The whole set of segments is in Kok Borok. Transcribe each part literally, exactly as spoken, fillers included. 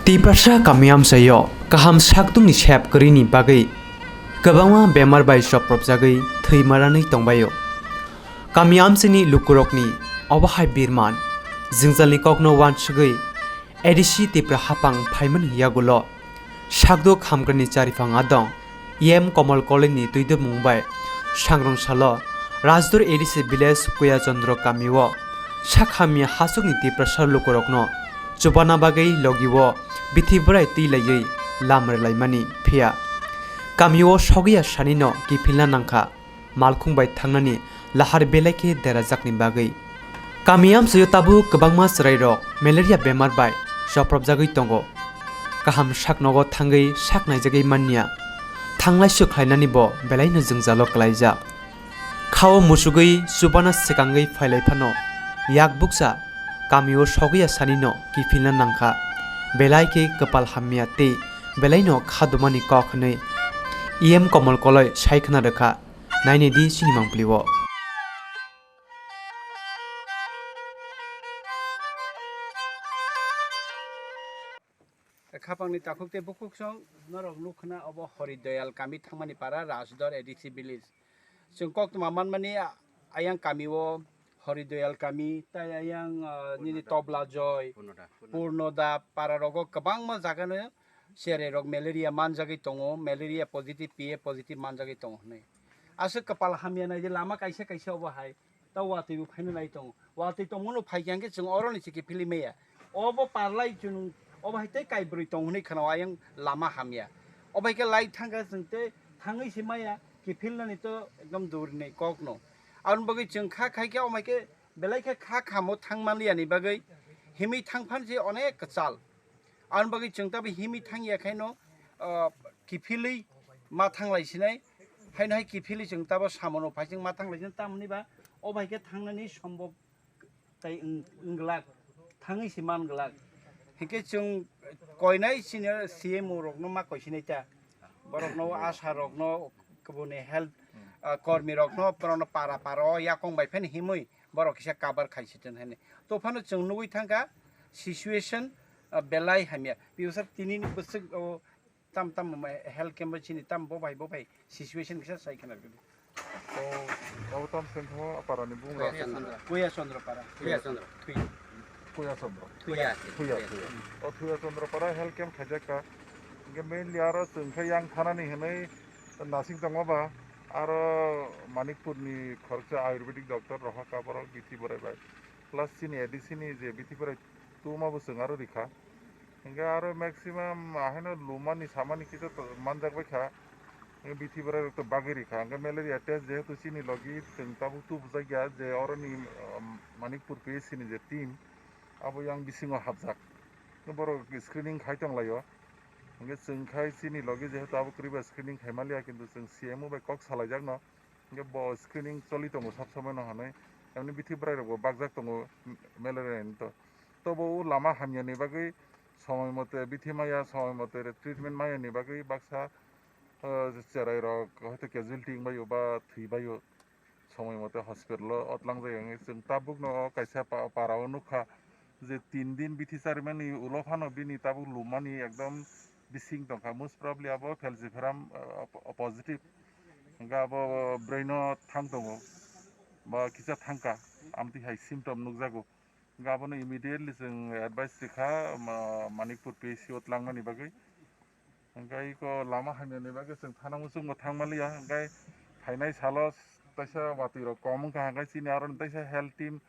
Tiprasa kami amchaio kaham sakdungni sep kwrwini bagwi kwbangma bemar bai chopropjagwi thwi maranwi tongbaio. Kami amchaini lukurokni obo hai birman jwngjalni kokno uansugwi A D C Tipra hapang phaimani yagulo sakduk hamkrani chariphang adong E M Komol Kolini twidwmung bai sangrong salo Rajdor A D C village Kuya Chandra kamio sak hamya hachukni Tiprasa lukurokno chubana bagwi logio bithi bwrai twi laiwi lam rwlaimani phiya kamio sogwi ya sanino kiphilna nangkha. Malkhung bai thangnani lahar belai khe derajakni bagwi. Kami amchaio tabuk kwbangma chwrairok malaria bemar bai chopropjagwi tongo. Kaham sak nogo thangwi sak naijagwi manliya. Thanglai suk khlainani bo belaino jwngjalo klaijak. Khao musugwi chubana swkangwi phailai phano yak bukcha kamio sogwi ya sanino kiphilna nangkha. Belai khe kwpal hamya tei belaino kha dumani kok hwnwi E M Komol Koloi sai khna rwkha. Naini di chini mangpili o. Khapangni takhuk tei bukhuk song norok nukha na obo Hori Doyal kami thangmani para Rajdor A D C village. Chwng koktwma manmani a-, ayang kami o Hori Doyal kami tai ayang, ah, nini Tobla Joy, Purnoda para rogo kwbangma jaga no cherai rok malaria manjagwi tongo, malaria positive, P A positive manjagwi tongo hwnwi. Aswk kwpal hamya nai de lama kaisa kaisa obo hai ta watwi bo phaina nai tongo. Watwi tongmano phai khe hwnkhe chwng oro ni se kiphilwi maya. Obo parlai chwng obo hai tei kaibrwi tong hwnwi khwna o ayang lama hamya. Obo hai khe light thangkha chwng tei thangwi se maya kiphilnani to ekdom dur ni kok no. Aboni bagwi chwng kha khai khe omo hai khe belai khe kha khamo thang manliya ni bagwi himwi thang phan se onek kwchal. Aboni bagwi chwng tabo himwi thang ya khaino, ah, kiphilwi ma thang lai sinai. Haino hai kiphilwi chwng tabo samono phai chwng ma thang lai sinai. Tamoni ba o bai khe thangnani sombob tai wng-, wng glak, thangwi se man glak. Hinkhe chwng koinai senior C M O rokno ma koi sinai ta. Borokno asha rokno, kubuni health, ah, kormi rokno, borokno para para o yakong bai phano himwi borok kisa cover khai siton hwnwi. To phano chwng nugwi thangkha situation, ah, belai hamya. Piusar tinini bwswk o tam tam health camp bai chini tam bo bai bo bai situation kisa sai khna rwdi. O, abo tam sengkho aparani bung Kuya Chandra. Kuya Chandra para. Kuya Chandra. Thui. Kuya Chandra. Thuya. Thuya, Thuya. O Thuya Chandra para health camp khaijak ka. Hingke mainly aro chwng khe yang thanani hinwi nasing tongo ba, aro Manikpur ni khoroksa ayurvedic doctor rohor ka borok bithi borai bai. Plus chini A D C ni je bithi borai tuma bo chwng aro rikha. Hingke aro maximum ahaino lumani samani kisa to manjak bai kha. Hingke bithi borai rok to bagwi rikha. Hingke malaria test jehetu chini logi chwng tabuk tubujak ya je oroni, um, Manikpur P H C ni je team abo yang bisingo hapjak. Borok screening khai tong laio. Hingke chwng khai chini logi jehetu abo kwrwi bai screening khai manliya, kintu chwng C M O bai kok salaijakno. Hingke bo screening choli tongo sab somoi no hinwi. Emni bithi bwrai rok bo bakjak tongo malaria ni to. Tobo o lama hamya ni bagwi somoi mote bithi maya, somoi mote treatment maya ni bagwi baksa, ah, cherai rok hoito casualty wng bai o ba thwi bai o. Somoi mote hospital o twlangjak ya wngwi chwng tabuk no kaisa pa-, para o nukha je tin din bithi charimani ulo phano bini tabuk lumani ekdom bising tongkha, most probably abo falciparum, uh, positive. Hingke abo bwrwi no thang tongo ba kisa thangkha, amtwi hai symptom nukjago. Hingke abono immediately chwng advice rikha, ma-, Manikpur P H C o twlangmani bagwi. Hingke iko lama hamyani bagwi chwng thana muchungo thang manliya, hingke phainai salo teisa watwi rok kom wngkha, hingke chini aro teisa health team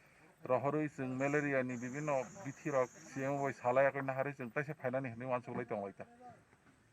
rohorwi chwng malaria ni bibinno bithi rok C M O bai salai, akoi naharwi chwng teisa phainani hinwi uansuk lai tong lai ta.